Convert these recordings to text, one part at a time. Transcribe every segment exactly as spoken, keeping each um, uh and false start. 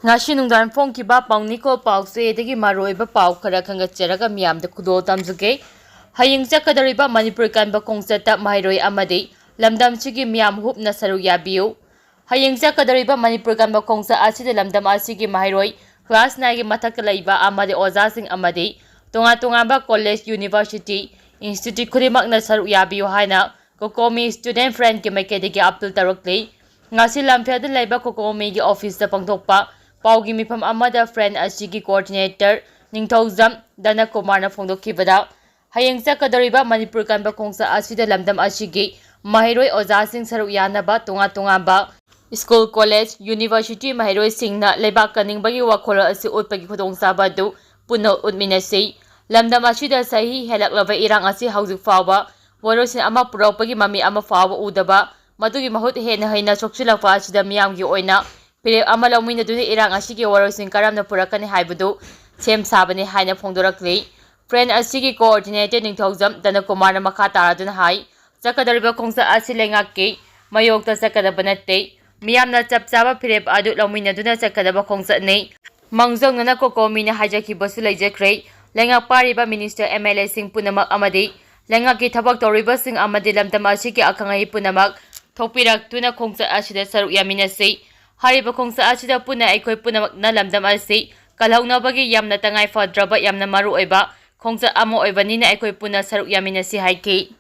ꯉꯁꯤ ꯅꯨꯡꯗꯥꯡ ꯐꯣꯡꯈꯤꯕ ꯄꯥꯎꯅꯤꯀꯣ ꯄꯥꯎꯆꯦꯗꯒꯤ ꯃꯔꯨꯑꯣꯏꯕ ꯄꯥꯎ ꯈꯔ ꯈꯟꯒꯠꯆꯔꯒ ꯃꯤꯌꯥꯝꯗ ꯈꯨꯗꯣꯜ ꯇꯝꯖꯒꯦ꯫ ꯍꯌꯦꯡ ꯆꯠꯀꯗꯧꯔꯤꯕ ꯃꯅꯤꯄꯨꯔ ꯀꯟꯕ ꯈꯣꯡꯆꯠꯇ ꯃꯍꯩꯔꯣꯏ ꯑꯃꯗꯤ ꯂꯝꯗꯝꯁꯤꯒꯤ ꯃꯤꯌꯥꯝ ꯍꯨꯞꯅ ꯁꯔꯨꯛ ꯌꯥꯕꯤꯌꯨ꯫ ꯍꯌꯦꯡ ꯆꯠꯀꯗꯧꯔꯤꯕ ꯃꯅꯤꯄꯨꯔ ꯀꯟꯕ ꯈꯣꯡꯆꯠ ꯑꯁꯤꯗ ꯂꯝꯗꯝ ꯑꯁꯤꯒꯤ ꯃꯍꯩꯔꯣꯏ class nineꯒꯤ ꯃꯊꯛꯇ ꯂꯩꯕ ꯑꯃꯗꯤ ꯑꯣꯖꯥꯁꯤꯡ ꯑꯃꯗꯤ ꯇꯣꯉꯥꯟ ꯇꯣꯉꯥꯟꯕ college, university, institute ꯈꯨꯗꯤꯡꯃꯛꯅ ꯁꯔꯨꯛ ꯌꯥꯕꯤꯌꯨ ꯍꯥꯏꯅ COCOMI Student Front ꯀꯤ ꯃꯥꯏꯀꯩꯗꯒꯤ ꯑꯥꯄꯤꯜ ꯇꯧꯔꯛꯂꯤ꯫ ꯉꯁꯤ ꯂꯝꯐꯦꯜꯗ ꯂꯩꯕ COCOMI ꯒꯤ office ꯇ ꯄꯥꯡꯊꯣꯛꯄ ꯄꯥꯎꯒꯤ ꯃꯤꯐꯝ ꯑꯃꯗ Front ꯑꯁꯤꯒꯤ coordinator ꯅꯤꯡꯊꯧꯖꯝ ꯗꯅꯀꯨꯃꯥꯔꯅ ꯐꯣꯡꯗꯣꯛꯈꯤꯕꯗ, ꯍꯌꯦꯡ ꯆꯠꯀꯗꯧꯔꯤꯕ ꯃꯅꯤꯄꯨꯔ ꯀꯟꯕ ꯈꯣꯡꯆꯠ ꯑꯁꯤꯗ ꯂꯝꯗꯝ ꯑꯁꯤꯒꯤ ꯃꯍꯩꯔꯣꯏ ꯑꯣꯖꯥꯁꯤꯡ ꯁꯔꯨꯛ ꯌꯥꯅꯕ ꯇꯣꯉꯥꯟ ꯇꯣꯉꯥꯟꯕ school, college, university ꯃꯍꯩꯔꯣꯏꯁꯤꯡꯅ ꯂꯩꯕꯥꯛ ꯀꯟꯅꯤꯡꯕꯒꯤ ꯋꯥꯈꯜꯂꯣꯟ ꯑꯁꯤ ꯎꯠꯄꯒꯤ ꯈꯨꯗꯣꯡꯆꯥꯕ ꯑꯗꯨ ꯄꯨꯟꯅ ꯎꯠꯃꯤꯟꯅꯁꯤ꯫ ꯂꯝꯗꯝ ꯑꯁꯤꯗ ꯆꯍꯤ ꯍꯦꯜꯂꯛꯂꯕ ꯏꯔꯥꯡ ꯑꯁꯤ ꯍꯧꯖꯤꯛ ꯐꯥꯎꯕ ꯋꯥꯔꯣꯏꯁꯤꯟ ꯑꯃ ꯄꯨꯔꯛꯄꯒꯤ ꯃꯃꯤ ꯑꯃ ꯐꯥꯎꯕ ꯎꯗꯕ, ꯃꯗꯨꯒꯤ ꯃꯍꯨꯠ ꯍꯦꯟꯅ ꯍꯦꯟꯅ ꯁꯣꯛꯆꯤꯜꯂꯛꯄ ꯑꯁꯤꯗ ꯃꯤꯌꯥꯝꯒꯤ ꯑꯣꯏꯅ ꯐꯤꯔꯦꯞ ꯑꯃ ꯂꯧꯃꯤꯟꯅꯗꯨꯅ ꯏꯔꯥꯡ ꯑꯁꯤꯒꯤ ꯋꯥꯔꯣꯏꯁꯤꯟ ꯀꯔꯝꯅ ꯄꯨꯔꯛꯀꯅꯤ ꯍꯥꯏꯕꯗꯨ ꯁꯦꯝ ꯁꯥꯕꯅꯤ ꯍꯥꯏꯅ ꯐꯣꯡꯗꯣꯔꯛꯂꯤ꯫ Front ꯑꯁꯤꯒꯤ coordinator ꯅꯤꯡꯊꯧꯖꯝ ꯗꯅꯀꯨꯃꯥꯔꯅ ꯃꯈꯥ ꯇꯥꯔꯗꯨꯅ ꯍꯥꯏ, ꯆꯠꯀꯗꯧꯔꯤꯕ ꯈꯣꯡꯆꯠ ꯑꯁꯤ ꯂꯩꯉꯥꯛꯀꯤ ꯃꯥꯌꯣꯛꯇ ꯆꯠꯀꯗꯕ ꯅꯠꯇꯦ꯫ ꯃꯤꯌꯥꯝꯅ ꯆꯞ ꯆꯥꯕ ꯐꯤꯔꯦꯞ ꯑꯗꯨ ꯂꯧꯃꯤꯟꯅꯗꯨꯅ ꯆꯠꯀꯗꯕ ꯈꯣꯡꯆꯠꯅꯤ꯫ ꯃꯥꯡꯖꯧꯅꯅ COCOMI ꯅ ꯍꯥꯏꯖꯈꯤꯕꯁꯨ ꯂꯩꯖꯈ꯭ꯔꯦ꯫ ꯂꯩꯉꯥꯛ ꯄꯥꯏꯔꯤꯕ minister, MLA ꯁꯤꯡ ꯄꯨꯝꯅꯃꯛ ꯑꯃꯗꯤ ꯂꯩꯉꯥꯛꯀꯤ ꯊꯕꯛ ꯇꯧꯔꯤꯕꯁꯤꯡ ꯑꯃꯗꯤ ꯂꯝꯗꯝ ꯑꯁꯤꯒꯤ ꯑꯈꯪ ꯑꯍꯩ ꯄꯨꯝꯅꯃꯛ ꯊꯣꯛꯄꯤꯔꯛꯇꯨꯅ ꯈꯣꯡꯆꯠ ꯑꯁꯤꯗ ꯁꯔꯨꯛ ꯌꯥꯃꯤꯟꯅꯁꯤ꯫ ꯍꯥꯏꯔꯤꯕ ꯈꯣꯡꯆꯠ ꯑꯁꯤꯗ ꯄꯨꯟꯅ ꯑꯩꯈꯣꯏ ꯄꯨꯝꯅꯃꯛꯅ ꯂꯝꯗꯝ ꯑꯁꯤ ꯀꯜꯍꯧꯅꯕꯒꯤ ꯌꯥꯝꯅ ꯇꯉꯥꯏ ꯐꯗ꯭ꯔꯕ, ꯌꯥꯝꯅ ꯃꯔꯨ ꯑꯣꯏꯕ ꯈꯣꯡꯆꯠ ꯑꯃ ꯑꯣꯏꯕꯅꯤꯅ ꯑꯩꯈꯣꯏ ꯄꯨꯟꯅ ꯁꯔꯨꯛ ꯌꯥꯃꯤꯟꯅꯁꯤ ꯍꯥꯏꯈꯤ꯫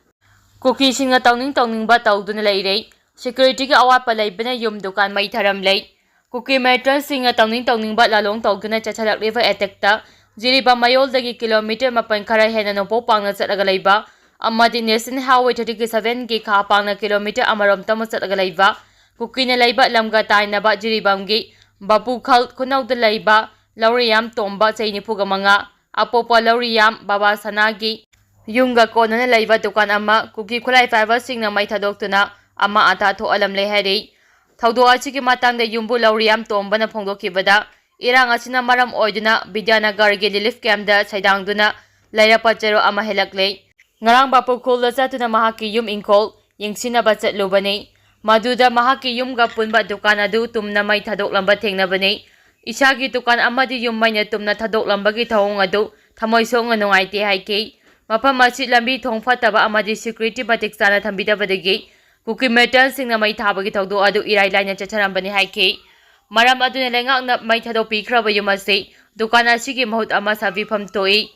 ꯀꯨꯀꯤꯁꯤꯡꯅ ꯇꯧꯅꯤꯡ ꯇꯧꯅꯤꯡꯕ ꯇꯧꯗꯨꯅ ꯂꯩꯔꯦ꯫ Security ꯒꯤ ꯑꯋꯥꯠꯄ ꯂꯩꯕꯅ ꯌꯨꯝ ꯗꯨꯀꯥꯟ ꯃꯩ ꯊꯥꯔꯝꯂꯦ꯫ ꯀꯨꯀꯤ militant ꯁꯤꯡꯅ ꯇꯧꯅꯤꯡ ꯇꯧꯅꯤꯡꯕ ꯂꯥꯂꯣꯡ ꯇꯧꯗꯨꯅ ꯆꯠꯊꯔꯛꯂꯤꯕ attack ꯇ ꯖꯤꯔꯤꯕꯥꯝ ꯃꯌꯣꯜꯗꯒꯤ kilometre ꯃꯥꯄꯟ ꯈꯔ ꯍꯦꯟꯅ ꯅꯣꯡꯄꯣꯛ ꯄꯥꯡꯅ ꯆꯠꯂꯒ ꯂꯩꯕ ꯑꯃꯗꯤ National Highway thirty seven ꯒꯤ ꯈꯥ ꯄꯥꯡꯅ kilometre ꯑꯃꯔꯣꯝ ꯇꯝꯅ ꯆꯠꯂꯒ ꯂꯩꯕ ꯀꯨꯀꯤꯅ ꯂꯩꯕ ꯂꯝꯒ ꯇꯥꯏꯅꯕ ꯖꯤꯔꯤꯕꯥꯝꯒꯤ ꯕꯥꯄꯨꯈꯜ ꯈꯨꯅꯧꯗ ꯂꯩꯕ ꯂꯧꯔꯤꯌꯥꯝ ꯇꯣꯝꯕ, ꯆꯍꯤ ꯅꯤꯐꯨꯒ ꯃꯉꯥ, ꯑꯄꯣꯛꯄ ꯂꯧꯔꯤꯌꯥꯝ ꯕꯕꯥ ꯁꯅꯥꯒꯤ ꯌꯨꯝꯒ ꯀꯣꯟꯅꯅ ꯂꯩꯕ ꯗꯨꯀꯥꯟ ꯑꯃ ꯀꯨꯀꯤ ꯈꯨꯠꯂꯥꯏ ꯄꯥꯏꯕꯁꯤꯡꯅ ꯃꯩ ꯊꯥꯗꯣꯛꯇꯨꯅ ꯑꯃꯥꯡ ꯑꯇꯥ ꯊꯣꯛꯍꯜꯂꯝꯂꯦ ꯍꯥꯏꯔꯤ꯫ ꯊꯧꯗꯣꯛ ꯑꯁꯤꯒꯤ ꯃꯇꯥꯡꯗ ꯌꯨꯝꯕꯨ ꯂꯧꯔꯤꯌꯥꯝ ꯇꯣꯝꯕꯅ ꯐꯣꯡꯗꯣꯛꯈꯤꯕꯗ, ꯏꯔꯥꯡ ꯑꯁꯤꯅ ꯃꯔꯝ ꯑꯣꯏꯗꯨꯅ ꯕꯤꯗ꯭ꯌꯥꯅꯒꯔꯒꯤ relief camp ꯇ ꯁꯩꯗꯥꯡꯗꯨꯅ ꯂꯩꯔꯛꯄ ꯆꯩꯔꯣꯛ ꯑꯃ ꯍꯦꯜꯂꯛꯂꯦ꯫ ꯉꯔꯥꯡ ꯕꯥꯄꯨꯈꯨꯜꯗ ꯆꯠꯇꯨꯅ ꯃꯍꯥꯛꯀꯤ ꯌꯨꯝ ꯏꯪꯈꯣꯜ ꯌꯦꯡꯁꯤꯟꯅꯕ ꯆꯠꯂꯨꯕꯅꯤ꯫ ꯃꯗꯨꯗ ꯃꯍꯥꯛꯀꯤ ꯌꯨꯝꯒ ꯄꯨꯟꯕ ꯗꯨꯀꯥꯟ ꯑꯗꯨ ꯇꯨꯝꯅ ꯃꯩ ꯊꯥꯗꯣꯛꯂꯝꯕ ꯊꯦꯡꯅꯕꯅꯤ꯫ ꯏꯁꯥꯒꯤ ꯗꯨꯀꯥꯟ ꯑꯃꯗꯤ ꯌꯨꯝ ꯃꯩꯅ ꯇꯨꯝꯅ ꯊꯥꯗꯣꯛꯂꯝꯕꯒꯤ ꯊꯧꯑꯣꯡ ꯑꯗꯨ ꯊꯃꯣꯏ ꯁꯣꯛꯅ ꯅꯨꯡꯉꯥꯏꯇꯦ ꯍꯥꯏꯈꯤ꯫ ꯃꯐꯝ ꯑꯁꯤ ꯂꯝꯕꯤ ꯊꯣꯡ ꯐꯠꯇꯕ ꯑꯃꯗꯤ ꯁꯦꯀ꯭ꯌꯨꯔꯤꯇꯤ ꯃꯇꯤꯛ ꯆꯥꯅ ꯊꯝꯕꯤꯗꯕꯗꯒꯤ ꯀꯨꯀꯤ ꯃꯤꯂꯤꯇꯦꯟꯁꯤꯡꯅ ꯃꯩ ꯊꯥꯕꯒꯤ ꯊꯧꯗꯣꯛ ꯑꯗꯨ ꯏꯔꯥꯏ ꯂꯥꯏꯅ ꯆꯠꯊꯔꯝꯕꯅꯤ ꯍꯥꯏꯈꯤ꯫ ꯃꯔꯝ ꯑꯗꯨꯅ ꯂꯩꯉꯥꯛꯅ ꯃꯩ ꯊꯥꯗꯣꯛꯄꯤꯈ꯭ꯔꯕ ꯌꯨꯝ ꯑꯁꯤ ꯗꯨꯀꯥꯟ ꯑꯁꯤꯒꯤ ꯃꯍꯨꯠ ꯑꯃ ꯁꯥꯕꯤꯐꯝ ꯊꯣꯛꯏ꯫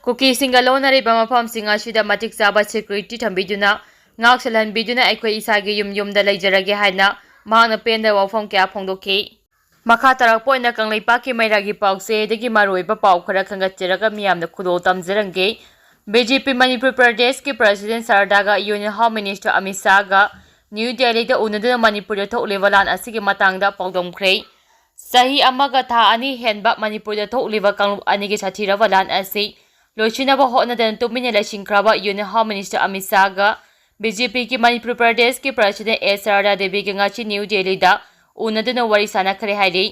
ꯀꯨꯀꯤꯁꯤꯡꯒ ꯂꯣꯟꯅꯔꯤꯕ ꯃꯐꯝꯁꯤꯡ ꯑꯁꯤꯗ ꯃꯇꯤꯛ ꯆꯥꯕ ꯁꯦꯀ꯭ꯌꯨꯔꯤꯇꯤ ꯊꯝꯕꯤꯗꯨꯅ ꯉꯥꯛ ꯁꯦꯜꯍꯟꯕꯤꯗꯨꯅ ꯑꯩꯈꯣꯏ ꯏꯁꯥꯒꯤ ꯌꯨꯝ ꯌꯨꯝꯗ ꯂꯩꯖꯔꯒꯦ ꯍꯥꯏꯅ ꯃꯍꯥꯛꯅ ꯄꯦꯟꯗꯕ ꯋꯥꯐꯝ ꯀꯌꯥ ꯐꯣꯡꯗꯣꯛꯈꯤ꯫ ꯃꯈꯥ ꯇꯥꯔꯛꯄ ꯑꯣꯏꯅ ꯀꯪꯂꯩꯄꯥꯛꯀꯤ ꯃꯩꯔꯥꯒꯤ ꯄꯥꯎꯆꯦꯗꯒꯤ ꯃꯔꯨꯑꯣꯏꯕ ꯄꯥꯎ ꯈꯔ ꯈꯟꯒꯠꯆꯔꯒ ꯃꯤꯌꯥꯝꯗ ꯈꯨꯗꯣꯜ ꯇꯝꯖꯔꯝꯒꯦ꯫ ꯕꯤ ꯖꯦ ꯄꯤ ꯃꯅꯤꯄꯨꯔ ꯄ꯭ꯔꯗꯦꯁꯀꯤ ꯄ꯭ꯔꯁꯤꯗꯦꯟ ꯁꯔꯗꯥꯒ ꯌꯨꯅꯤꯌꯟ ꯍꯣꯝ ꯃꯤꯅꯤꯁꯇꯔ ꯑꯃꯤꯠ ꯁꯥꯍꯒ ꯅ꯭ꯌꯨ ꯗꯦꯜꯂꯤꯗ ꯎꯅꯗꯨꯅ ꯃꯅꯤꯄꯨꯔꯗ ꯊꯣꯛꯂꯤꯕ ꯂꯥꯟ ꯑꯁꯤꯒꯤ ꯃꯇꯥꯡꯗ ꯄꯥꯎꯗꯝꯈ꯭ꯔꯦ꯫ ꯆꯍꯤ ꯑꯃꯒ ꯊꯥ ꯑꯅꯤ ꯍꯦꯟꯕ ꯃꯅꯤꯄꯨꯔꯗ ꯊꯣꯛꯂꯤꯕ ꯀꯥꯡꯂꯨꯞ ꯑꯅꯤꯒꯤ ꯁꯥꯊꯤꯔꯕ ꯂꯥꯟ ꯑꯁꯤ ꯂꯣꯏꯁꯤꯟꯅꯕ ꯍꯣꯠꯅꯗꯅ ꯇꯨꯃꯤꯟꯅ ꯂꯩꯁꯤꯟꯈ꯭ꯔꯕ ꯌꯨꯅꯤꯌꯟ ꯍꯣꯝ ꯃꯤꯅꯤꯁꯇꯔ ꯑꯃꯤꯠ ꯁꯥꯍꯒ ꯕꯤ ꯖꯦ ꯄꯤꯒꯤ ꯃꯅꯤꯄꯨꯔ ꯄ꯭ꯔꯗꯦꯁꯀꯤ ꯄ꯭ꯔꯁꯤꯗꯦꯟ ꯑꯦ ꯁꯔꯗꯥ ꯗꯦꯕꯤꯒ ꯉꯁꯤ ꯅ꯭ꯌꯨ ꯗꯦꯜꯂꯤꯗ ꯎꯅꯗꯨꯅ ꯋꯥꯔꯤ ꯁꯥꯟꯅꯈ꯭ꯔꯦ ꯍꯥꯏꯔꯤ꯫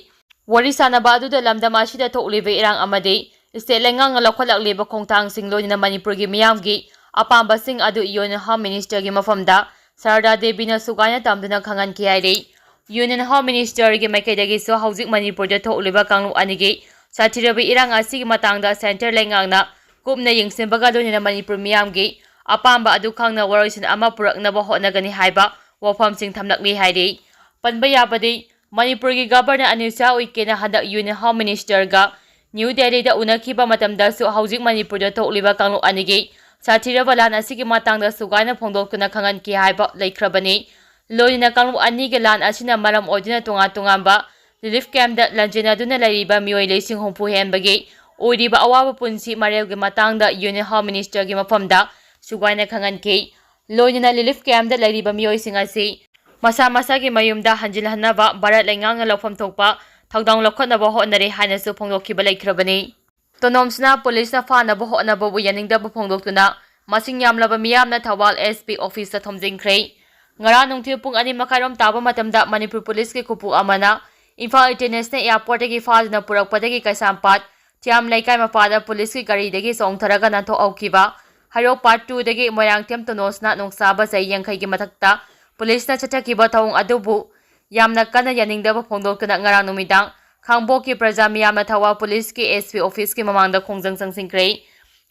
ꯋꯥꯔꯤ ꯁꯥꯟꯅꯕ ꯑꯗꯨꯗ ꯂꯝꯗꯝ ꯑꯁꯤꯗ ꯊꯣꯛꯂꯤꯕ ꯏꯔꯥꯡ ꯑꯃꯗꯤ ꯁ꯭ꯇꯦꯠ ꯂꯩꯉꯥꯛꯅ ꯂꯧꯈꯠꯂꯛꯂꯤꯕ ꯈꯣꯡꯊꯥꯡꯁꯤꯡ, ꯂꯣꯏꯅꯅ ꯃꯅꯤꯄꯨꯔꯒꯤ ꯃꯤꯌꯥꯝꯒꯤ ꯑꯄꯥꯝꯕꯁꯤꯡ ꯑꯗꯨ ꯌꯨꯅꯤꯌꯟ ꯍꯣꯝ ꯃꯤꯅꯤꯁꯇꯔꯒꯤ ꯃꯐꯝꯗ ꯁꯔꯗꯥ ꯗꯦꯕꯤꯅ ꯁꯨꯒꯥꯏꯅ ꯇꯝꯗꯨꯅ ꯈꯪꯍꯟꯈꯤ ꯍꯥꯏꯔꯤ꯫ ꯌꯨꯅꯤꯌꯟ ꯍꯣꯝ ꯃꯤꯅꯤꯁꯇꯔꯒꯤ ꯃꯥꯏꯀꯩꯗꯒꯤꯁꯨ ꯍꯧꯖꯤꯛ ꯃꯅꯤꯄꯨꯔꯗ ꯊꯣꯛꯂꯤꯕ ꯀꯥꯡꯂꯨꯞ ꯑꯅꯤꯒꯤ ꯁꯥꯊꯤꯔꯕ ꯏꯔꯥꯡ ꯑꯁꯤꯒꯤ ꯃꯇꯥꯡꯗ ꯁꯦꯟꯇꯔ ꯂꯩꯉꯥꯛꯅ ꯀꯨꯞꯅ ꯌꯦꯡꯁꯤꯟꯕꯒ ꯂꯣꯏꯅꯅ ꯃꯅꯤꯄꯨꯔ ꯃꯤꯌꯥꯝꯒꯤ ꯑꯄꯥꯝꯕ ꯑꯗꯨ ꯈꯪꯅ ꯋꯥꯔꯣꯏꯁꯤꯟ ꯑꯃ ꯄꯨꯔꯛꯅꯕ ꯍꯣꯠꯅꯒꯅꯤ ꯍꯥꯏꯕ ꯋꯥꯐꯝꯁꯤꯡ ꯊꯝꯂꯛꯂꯤ ꯍꯥꯏꯔꯤ꯫ ꯄꯟꯕ ꯌꯥꯕꯗꯤ, ꯃꯅꯤꯄꯨꯔꯒꯤ ꯒꯕꯔꯅꯔ ꯑꯅꯤꯜ ꯁꯥꯍ ꯎꯏꯀꯦꯅ ꯍꯟꯗꯛ ꯌꯨꯅꯤꯌꯟ ꯍꯣꯝ ꯃꯤꯅꯤꯁꯇꯔꯒ ꯅ꯭ꯌꯨ ꯗꯦꯜꯂꯤꯗ ꯎꯅꯈꯤꯕ ꯃꯇꯝꯗꯁꯨ ꯍꯧꯖꯤꯛ ꯃꯅꯤꯄꯨꯔꯗ ꯊꯣꯛꯂꯤꯕ ꯀꯥꯡꯂꯨꯞ ꯑꯅꯤꯒꯤ ꯁꯥꯊꯤꯔꯕ ꯂꯥꯟ ꯑꯁꯤꯒꯤ ꯃꯇꯥꯡꯗ ꯁꯨꯒꯥꯏꯅ ꯐꯣꯡꯗꯣꯛꯇꯨꯅ ꯈꯪꯍꯟꯈꯤ ꯍꯥꯏꯕ ꯂꯩꯈ꯭ꯔꯕꯅꯤ꯫ ꯂꯣꯏꯅꯅ ꯀꯥꯡꯂꯨꯞ ꯑꯅꯤꯒꯤ ꯂꯥꯟ ꯑꯁꯤꯅ ꯃꯔꯝ ꯑꯣꯏꯗꯨꯅ ꯇꯣꯉꯥꯟ ꯇꯣꯉꯥꯟꯕ ꯔꯤꯂꯤꯐ ꯀꯦꯝꯞꯇ ꯂꯥꯟꯖꯦꯟꯅꯗꯨꯅ ꯂꯩꯔꯤꯕ ꯃꯤꯑꯣꯏ ꯂꯤꯁꯤꯡ ꯍꯨꯝꯐꯨ ꯍꯦꯟꯕꯒꯤ ꯑꯣꯏꯔꯤꯕ ꯑꯋꯥꯕ ꯄꯨꯟꯁꯤ ꯃꯔꯦꯜꯒꯤ ꯃꯇꯥꯡꯗ ꯌꯨꯅꯤꯌꯟ ꯍꯣꯝ ꯃꯤꯅꯤꯁꯇꯔꯒꯤ ꯃꯐꯝꯗ ꯁꯨꯒꯥꯏꯅ ꯈꯪꯍꯟꯈꯤ꯫ ꯂꯣꯏꯅꯅ ꯔꯤꯂꯤꯐ ꯀꯦꯝꯞꯇ ꯂꯩꯔꯤꯕ ꯃꯤꯑꯣꯏꯁꯤꯡ ꯑꯁꯤ ꯃꯁꯥ ꯃꯁꯥꯒꯤ ꯃꯌꯨꯝꯗ ꯍꯟꯖꯤꯜꯍꯟꯅꯕ ꯚꯥꯔꯠ ꯂꯩꯉꯥꯛꯅ ꯂꯧꯐꯝ ꯊꯣꯛꯄ ꯊꯧꯗꯥꯡ ꯂꯧꯈꯠꯅꯕ ꯍꯣꯠꯅꯔꯤ ꯍꯥꯏꯅꯁꯨ ꯐꯣꯡꯗꯣꯛꯈꯤꯕ ꯂꯩꯈ꯭ꯔꯕꯅꯤ꯫ ꯇꯣꯅꯣꯝꯁꯅ ꯄꯨꯂꯤꯁꯅ ꯐꯥꯅꯕ ꯍꯣꯠꯅꯕꯕꯨ ꯌꯥꯅꯤꯡꯗꯕ ꯐꯣꯡꯗꯣꯛꯇꯨꯅ ꯃꯁꯤꯡ ꯌꯥꯝꯂꯕ ꯃꯤꯌꯥꯝꯅ ꯊꯧꯕꯥꯜ ꯑꯦꯁ ꯄꯤ ꯑꯣꯐꯤꯁꯇ ꯊꯣꯝꯖꯤꯟꯈ꯭ꯔꯦ꯫ ꯉꯔꯥꯡ ꯅꯨꯡꯊꯤꯜ ꯄꯨꯡ ꯑꯅꯤ ꯃꯈꯥꯏꯔꯣꯝ ꯇꯥꯕ ꯃꯇꯝꯗ ꯃꯅꯤꯄꯨꯔ ꯄꯨꯂꯤꯁꯀꯤ ꯈꯨꯄꯨ ꯑꯃꯅ ꯏꯝꯐꯥꯜ ꯏꯟꯇꯔꯅꯦꯁꯅꯦꯜ ꯑꯦꯌꯔꯄꯣꯔꯠꯇꯒꯤ ꯐꯥꯗꯨꯅ ꯄꯨꯔꯛꯄꯗꯒꯤ ꯀꯩꯁꯥꯝꯄꯥꯠ ꯊꯤꯌꯥꯝ ꯂꯩꯀꯥꯏ ꯃꯄꯥꯗ ꯄꯨꯂꯤꯁꯀꯤ ꯒꯥꯔꯤꯗꯒꯤ ꯆꯣꯡꯊꯔꯒ ꯅꯥꯟꯊꯣꯛꯍꯧꯈꯤꯕ ꯍꯩꯔꯣꯛ ꯄꯥꯔꯠ ꯇꯨꯗꯒꯤ ꯃꯣꯏꯔꯥꯡꯊꯦꯝ ꯇꯣꯅꯣꯁꯅ ꯅꯣꯡꯆꯥꯕ ꯆꯍꯤ ꯌꯥꯡꯈꯩꯒꯤ ꯃꯊꯛꯇ ꯄꯨꯂꯤꯁꯅ ꯆꯠꯊꯈꯤꯕ ꯊꯧꯑꯣꯡ ꯑꯗꯨꯕꯨ ꯌꯥꯝꯅ ꯀꯟꯅ ꯌꯥꯅꯤꯡꯗꯕ ꯐꯣꯡꯗꯣꯛꯇꯨꯅ ꯉꯔꯥꯡ ꯅꯨꯃꯤꯗꯥꯡ ꯈꯥꯡꯕꯣꯛꯀꯤ ꯄ꯭ꯔꯖꯥ ꯃꯤꯌꯥꯝꯅ ꯊꯧꯕꯥꯜ ꯄꯨꯂꯤꯁꯀꯤ ꯑꯦꯁ ꯄꯤ ꯑꯣꯐꯤꯁꯀꯤ ꯃꯃꯥꯡꯗ ꯈꯣꯡꯖꯪ ꯆꯪꯁꯤꯟꯈ꯭ꯔꯦ꯫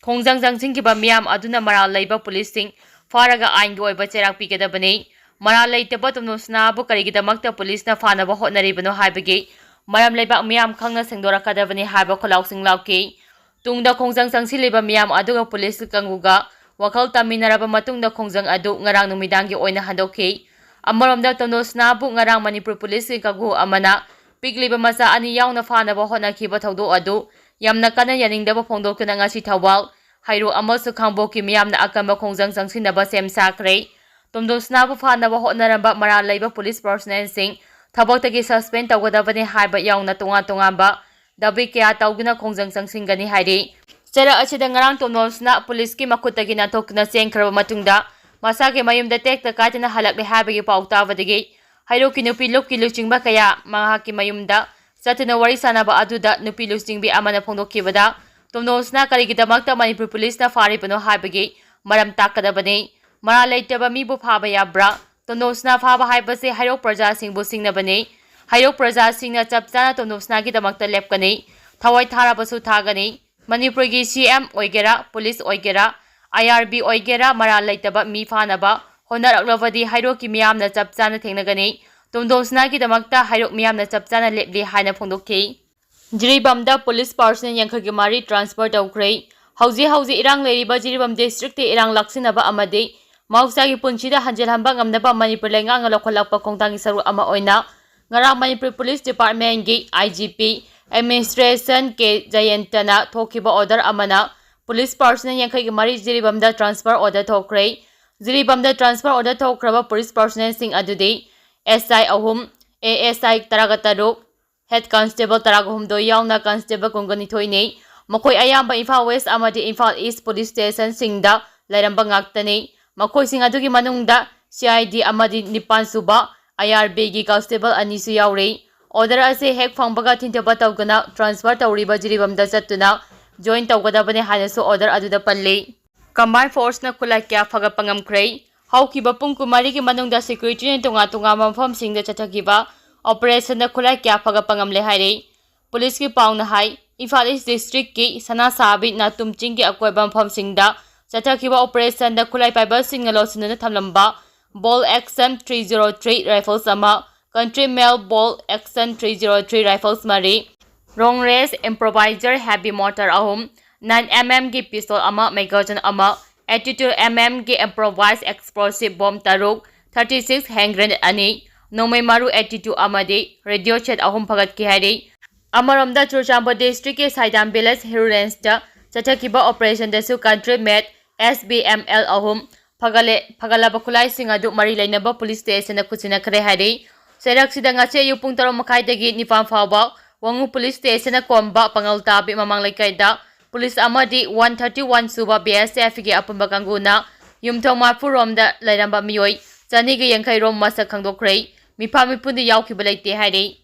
ꯈꯣꯡꯖꯪ ꯆꯪꯁꯤꯟꯈꯤꯕ ꯃꯤꯌꯥꯝ ꯑꯗꯨꯅ ꯃꯔꯥꯜ ꯂꯩꯕ ꯄꯨꯂꯤꯁꯁꯤꯡ ꯐꯥꯔꯒ ꯑꯥꯏꯟꯒꯤ ꯑꯣꯏꯕ ꯆꯩꯔꯥꯛ ꯄꯤꯒꯗꯕꯅꯤ꯫ ꯃꯔꯥꯜ ꯂꯩꯇꯕ ꯇꯣꯝꯅꯣꯁꯅꯥꯕꯨ ꯀꯔꯤꯒꯤꯗꯃꯛꯇ ꯄꯨꯂꯤꯁꯅ ꯐꯥꯅꯕ ꯍꯣꯠꯅꯔꯤꯕꯅꯣ ꯍꯥꯏꯕꯒꯤ ꯃꯔꯝ ꯂꯩꯕꯥꯛ ꯃꯤꯌꯥꯝ ꯈꯪꯅ ꯁꯦꯡꯗꯣꯔꯛꯀꯗꯕꯅꯤ ꯍꯥꯏꯕ ꯈꯣꯜꯂꯥꯎꯁꯤꯡ ꯂꯥꯎꯈꯤ꯫ ꯇꯨꯡꯗ ꯈꯣꯡꯖꯪ ꯆꯪꯁꯤꯜꯂꯤꯕ ꯃꯤꯌꯥꯝ ꯑꯗꯨꯒ ꯄꯨꯂꯤꯁ ꯀꯥꯡꯕꯨꯒ ꯋꯥꯈꯜ ꯇꯥꯃꯤꯟꯅꯔꯕ ꯃꯇꯨꯡꯗ ꯈꯣꯡꯖꯪ ꯑꯗꯨ ꯉꯔꯥꯡ ꯅꯨꯃꯤꯗꯥꯡꯒꯤ ꯑꯣꯏꯅ ꯍꯟꯗꯣꯛꯈꯤ꯫ ꯑꯃꯔꯣꯝꯗ ꯇꯣꯝꯅꯣꯁꯅꯥꯕꯨ ꯉꯔꯥꯡ ꯃꯅꯤꯄꯨꯔ ꯄꯨꯂꯤꯁꯀꯤ ꯀꯥꯡꯕꯨ ꯑꯃꯅ ꯄꯤꯛꯂꯤꯕ ꯃꯆꯥ ꯑꯅꯤ ꯌꯥꯎꯅ ꯐꯥꯅꯕ ꯍꯣꯠꯅꯈꯤꯕ ꯊꯧꯗꯣꯛ ꯑꯗꯨ ꯌꯥꯝꯅ ꯀꯟꯅ ꯌꯥꯅꯤꯡꯗꯕ ꯐꯣꯡꯗꯣꯛꯇꯨꯅ ꯉꯁꯤ ꯊꯧꯕꯥꯜ, ꯍꯩꯔꯣꯛ ꯑꯃꯁꯨꯡ ꯈꯥꯡꯕꯣꯛꯀꯤ ꯃꯤꯌꯥꯝꯅ ꯑꯀꯟꯕ ꯈꯣꯡꯖꯪ ꯆꯪꯁꯤꯟꯅꯕ ꯁꯦꯝ ꯁꯥꯈ꯭ꯔꯦ꯫ ꯇꯣꯝꯗꯣꯝꯁꯅꯥꯕꯨ ꯐꯥꯅꯕ ꯍꯣꯠꯅꯔꯝꯕ ꯃꯔꯥꯜ ꯂꯩꯕ ꯄꯨꯂꯤꯁ ꯄꯥꯔꯁꯣꯅꯦꯜꯁꯤꯡ ꯊꯕꯛꯇꯒꯤ ꯁꯁꯄꯦꯟ ꯇꯧꯒꯗꯕꯅꯤ ꯍꯥꯏꯕ ꯌꯥꯎꯅ ꯇꯣꯉꯥꯟ ꯇꯣꯉꯥꯟꯕ ꯗꯥꯕꯤ ꯀꯌꯥ ꯇꯧꯗꯨꯅ ꯈꯣꯡꯖꯪ ꯆꯪꯁꯤꯟꯒꯅꯤ ꯍꯥꯏꯔꯤ꯫ ꯆꯩꯔꯛ ꯑꯁꯤꯗ ꯉꯔꯥꯡ ꯇꯣꯝꯗꯣꯝꯁꯅꯥ ꯄꯨꯂꯤꯁꯀꯤ ꯃꯈꯨꯠꯇꯒꯤ ꯅꯥꯟꯊꯣꯛꯇꯨꯅ ꯆꯦꯟꯈ꯭ꯔꯕ ꯃꯇꯨꯡꯗ ꯃꯁꯥꯒꯤ ꯃꯌꯨꯝꯗ ꯇꯦꯛꯇ ꯀꯥꯏꯗꯅ ꯍꯜꯂꯛꯂꯦ ꯍꯥꯏꯕꯒꯤ ꯄꯥꯎ ꯇꯥꯕꯗꯒꯤ ꯍꯩꯔꯣꯛꯀꯤ ꯅꯨꯄꯤ ꯂꯨꯞꯀꯤ ꯂꯨꯆꯤꯡꯕ ꯀꯌꯥ ꯃꯍꯥꯛꯀꯤ ꯃꯌꯨꯝꯗ ꯆꯠꯇꯨꯅ ꯋꯥꯔꯤ ꯁꯥꯟꯅꯕ ꯑꯗꯨꯗ ꯅꯨꯄꯤ ꯂꯨꯆꯤꯡꯕꯤ ꯑꯃꯅ ꯐꯣꯡꯗꯣꯛꯈꯤꯕꯗ, ꯇꯣꯝꯗꯣꯝꯁꯅꯥ ꯀꯔꯤꯒꯤꯗꯃꯛꯇ ꯃꯅꯤꯄꯨꯔ ꯄꯨꯂꯤꯁꯅ ꯐꯥꯔꯤꯕꯅꯣ ꯍꯥꯏꯕꯒꯤ ꯃꯔꯝ ꯇꯥꯛꯀꯗꯕꯅꯤ꯫ ꯃꯔꯥꯜ ꯂꯩꯇꯕ ꯃꯤꯕꯨ ꯐꯥꯕ ꯌꯥꯕ꯭ꯔꯥ? ꯇꯣꯝꯗꯣꯝꯁꯅꯥ ꯐꯥꯕ ꯍꯥꯏꯕꯁꯤ ꯍꯩꯔꯣꯛ ꯄ꯭ꯔꯖꯥꯁꯤꯡꯕꯨ ꯁꯤꯡꯅꯕꯅꯤ꯫ ꯍꯩꯔꯣꯛ ꯄ꯭ꯔꯖꯥꯁꯤꯡꯅ ꯆꯞ ꯆꯥꯅ ꯇꯣꯝꯗꯣꯝꯁꯅꯥꯒꯤꯗꯃꯛꯇ ꯂꯦꯞꯀꯅꯤ꯫ ꯊꯋꯥꯏ ꯊꯥꯔꯕꯁꯨ ꯊꯥꯒꯅꯤ꯫ ꯃꯅꯤꯄꯨꯔꯒꯤ ꯁꯤ ꯑꯦꯝ ꯑꯣꯏꯒꯦꯔꯥ, ꯄꯨꯂꯤꯁ ꯑꯣꯏꯒꯦꯔꯥ, ꯑꯥꯏ ꯑꯥꯔ ꯕꯤ ꯑꯣꯏꯒꯦꯔꯥ, ꯃꯔꯥꯜ ꯂꯩꯇꯕ ꯃꯤ ꯐꯥꯅꯕ ꯍꯣꯠꯅꯔꯛꯂꯕꯗꯤ ꯍꯩꯔꯣꯛꯀꯤ ꯃꯤꯌꯥꯝꯅ ꯆꯞ ꯆꯥꯅ ꯊꯦꯡꯅꯒꯅꯤ꯫ ꯇꯣꯝꯗꯣꯝꯁꯅꯥꯒꯤꯗꯃꯛꯇ ꯍꯩꯔꯣꯛ ꯃꯤꯌꯥꯝꯅ ꯆꯞ ꯆꯥꯅ ꯂꯦꯞꯂꯤ ꯍꯥꯏꯅ ꯐꯣꯡꯗꯣꯛꯈꯤ꯫ ꯖꯤꯔꯤꯕꯥꯝꯗ ꯄꯨꯂꯤꯁ ꯄꯥꯔꯁꯣꯅꯦꯜ ꯌꯥꯡꯈꯩꯒꯤ ꯃꯔꯤ ꯇ꯭ꯔꯥꯟꯁꯐꯔ ꯇꯧꯈ꯭ꯔꯦ꯫ ꯍꯧꯖꯤꯛ ꯍꯧꯖꯤꯛ ꯏꯔꯥꯡ ꯂꯩꯔꯤꯕ ꯖꯤꯔꯤꯕꯥꯝ ꯗꯤꯁꯇ꯭ꯔꯤꯛꯇ ꯏꯔꯥꯡ ꯂꯥꯛꯁꯤꯟꯅꯕ ꯑꯃꯗꯤ ꯃꯍꯧꯁꯥꯒꯤ ꯄꯨꯟꯁꯤꯗ ꯍꯟꯖꯤꯜꯍꯟꯕ ꯉꯝꯅꯕ ꯃꯅꯤꯄꯨꯔ ꯂꯩꯉꯥꯛꯅ ꯂꯧꯈꯠꯂꯛꯄ ꯈꯣꯡꯊꯥꯡꯒꯤ ꯁꯔꯨꯛ ꯑꯃ ꯑꯣꯏꯅ ꯉꯔꯥꯡ ꯃꯅꯤꯄꯨꯔ ꯄꯨꯂꯤꯁ ꯗꯤꯄꯥꯔꯠꯃꯦꯟꯒꯤ ꯑꯥꯏ ꯖꯤ ꯄꯤ ꯑꯦꯗꯃꯤꯅꯤꯁꯇ꯭ꯔꯦꯁꯟ ꯀꯦ ꯖꯌꯟꯇꯅ ꯊꯣꯛꯈꯤꯕ ꯑꯣꯔꯗꯔ ꯑꯃꯅ ꯄꯨꯂꯤꯁ ꯄꯥꯔꯁꯣꯅꯦꯜ ꯌꯥꯡꯈꯩꯒꯤ ꯃꯔꯤ ꯖꯤꯔꯤꯕꯥꯝꯗ ꯇ꯭ꯔꯥꯟꯁꯐꯔ ꯑꯣꯔꯗꯔ ꯊꯣꯛꯈ꯭ꯔꯦ꯫ ꯖꯤꯔꯤꯕꯥꯝꯗ ꯇ꯭ꯔꯥꯟꯁꯐꯔ ꯑꯣꯔꯗꯔ ꯊꯣꯛꯈ꯭ꯔꯕ ꯄꯨꯂꯤꯁ ꯄꯥꯔꯁꯣꯅꯦꯜꯁꯤꯡ ꯑꯗꯨꯗꯤ ꯑꯦꯁ ꯑꯥꯏ ꯑꯍꯨꯝ, ꯑꯦ ꯑꯦꯁ ꯑꯥꯏ ꯇꯔꯥꯒ ꯇꯔꯨꯛ, ꯍꯦꯗ ꯀꯟꯁꯇꯦꯕꯜ ꯇꯔꯥꯒ ꯍꯨꯝꯗꯣꯏ ꯌꯥꯎꯅ ꯀꯟꯁꯇꯦꯕꯜ ꯀꯨꯟꯒ ꯅꯤꯊꯣꯏꯅꯤ꯫ ꯃꯈꯣꯏ ꯑꯌꯥꯝꯕ ꯏꯝꯐꯥꯜ ꯋꯦꯁ ꯑꯃꯗꯤ ꯏꯝꯐꯥꯜ ꯏꯁ ꯄꯨꯂꯤꯁ ꯁ꯭ꯇꯦꯁꯟꯁꯤꯡꯗ ꯂꯩꯔꯝꯕ ꯉꯥꯛꯇꯅꯤ꯫ ꯃꯈꯣꯏꯁꯤꯡ ꯑꯗꯨꯒꯤ ꯃꯅꯨꯡꯗ ꯁꯤ ꯑꯥꯏ ꯗꯤ ꯑꯃꯗꯤ ꯅꯤꯄꯥꯟ ꯁꯨꯕ ꯑꯥꯏ ꯑꯥꯔ ꯕꯤꯒꯤ ꯀꯟꯁꯇꯦꯕꯜ ꯑꯅꯤꯁꯨ ꯌꯥꯎꯔꯤ꯫ ꯑꯣꯔꯗꯔ ꯑꯁꯤ ꯍꯦꯛ ꯐꯪꯕꯒ ꯊꯤꯟꯊꯕ ꯇꯧꯗꯨꯅ ꯇ꯭ꯔꯥꯟꯁꯐꯔ ꯇꯧꯔꯤꯕ ꯖꯤꯔꯤꯕꯥꯝꯗ ꯆꯠꯇꯨꯅ ꯖꯣꯏꯟ ꯇꯧꯒꯗꯕꯅꯤ ꯍꯥꯏꯅꯁꯨ ꯑꯣꯔꯗꯔ ꯑꯗꯨꯗ ꯄꯜꯂꯤ꯫ ꯀꯝꯕꯥꯏꯟ ꯐꯣꯔꯁꯅ ꯈꯨꯠꯂꯥꯏ ꯀꯌꯥ ꯐꯒꯠꯄ ꯉꯝꯈ꯭ꯔꯦ꯫ ꯍꯧꯈꯤꯕ ꯄꯨꯡ ꯀꯨꯟꯃꯔꯤꯒꯤ ꯃꯅꯨꯡꯗ ꯁꯦꯀ꯭ꯌꯨꯔꯤꯇꯤꯅ ꯇꯣꯉꯥꯟ ꯇꯣꯉꯥꯟꯕ ꯃꯐꯝꯁꯤꯡꯗ ꯆꯠꯊꯈꯤꯕ ꯑꯣꯄꯔꯦꯁꯟꯗ ꯈꯨꯠꯂꯥꯏ ꯀꯌꯥ ꯐꯒꯠꯄ ꯉꯝꯂꯦ ꯍꯥꯏꯔꯤ꯫ ꯄꯨꯂꯤꯁꯀꯤ ꯄꯥꯎꯅ ꯍꯥꯏ, ꯏꯝꯐꯥꯜ ꯏꯁ ꯗꯤꯁꯇ꯭ꯔꯤꯛꯀꯤ ꯁꯅꯥꯁꯥꯕꯤ ꯅꯥꯇꯨꯝ ꯆꯤꯡꯒꯤ ꯑꯀꯣꯏꯕ ꯃꯐꯝꯁꯤꯡꯗ ꯆꯠꯊꯈꯤꯕ ꯑꯣꯄꯔꯦꯁꯟꯗ ꯈꯨꯠꯂꯥꯏ ꯄꯥꯏꯕꯁꯤꯡꯅ ꯂꯣꯠꯁꯤꯟꯗꯨꯅ ꯊꯝꯂꯝꯕ bolt action three zero three rifles ꯑꯃ, country made bolt action three zero three rifles ꯃꯔꯤ, long range improvised heavy mortar ꯑꯍꯨꯝ, nine M M ꯒꯤ pistol ꯑꯃ, magazine ꯑꯃ, eighty two M M ꯒꯤ improvised explosive bomb ꯇꯔꯨꯛ, thirty six hand grenade ꯑꯅꯤ, ꯅꯣꯡꯃꯩ ꯃꯔꯨ eighty two ꯑꯃꯗꯤ radio set ꯑꯍꯨꯝ ꯐꯒꯠꯈꯤ ꯍꯥꯏꯔꯤ꯫ ꯑꯃꯔꯣꯝꯗ, ꯆꯨꯔꯆꯥꯟꯄꯨꯔ ꯗꯤꯁꯇ꯭ꯔꯤꯛꯀꯤ ꯁꯥꯏꯗꯥꯝ village ꯍꯤꯔꯨ ꯔꯦꯟꯖꯇ ꯆꯠꯊꯈꯤꯕ ꯑꯣꯄꯔꯦꯁꯟꯗꯁꯨ country made S B M L ꯑꯍꯨꯝ ꯐꯒꯠꯂꯦ꯫ ꯐꯒꯠꯂꯕ ꯈꯨꯠꯂꯥꯏꯁꯤꯡ ꯑꯗꯨ ꯃꯔꯤ ꯂꯩꯅꯕ ꯄꯨꯂꯤꯁ ꯁ꯭ꯇꯦꯁꯟꯗ ꯈꯨꯠꯁꯤꯟꯅꯈ꯭ꯔꯦ ꯍꯥꯏꯔꯤ꯫ ꯆꯩꯔꯛꯁꯤꯗ ꯉꯁꯤ ꯑꯌꯨꯛ ꯄꯨꯡ ꯇꯔꯨꯛ ꯃꯈꯥꯏꯗꯒꯤ ꯅꯤꯄꯥꯟ ꯐꯥꯎꯕ ꯋꯥꯉꯨ ꯄꯨꯂꯤꯁ ꯁ꯭ꯇꯦꯁꯟꯅ ꯀꯣꯝꯕ ꯄꯥꯉꯜ ꯇꯥꯕꯤ ꯃꯃꯥꯡ ꯂꯩꯀꯥꯏꯗ ꯄꯨꯂꯤꯁ ꯑꯃꯗꯤ one thirty one ꯁꯨꯕ B S F ꯀꯤ ꯑꯄꯨꯟꯕ ꯀꯥꯡꯕꯨꯅ ꯌꯨꯝꯊꯣꯡ ꯃꯔꯐꯨ ꯔꯣꯝꯗ ꯂꯩꯔꯝꯕ ꯃꯤꯑꯣꯏ ꯆꯅꯤꯒ ꯌꯥꯡꯈꯩ ꯔꯣꯝ ꯃꯁꯛ ꯈꯪꯗꯣꯛꯈ꯭ꯔꯦ꯫ ꯃꯤꯐꯥ ꯃꯤꯄꯨꯟꯗꯤ ꯌꯥꯎꯈꯤꯕ ꯂꯩꯇꯦ ꯍꯥꯏꯔꯤ꯫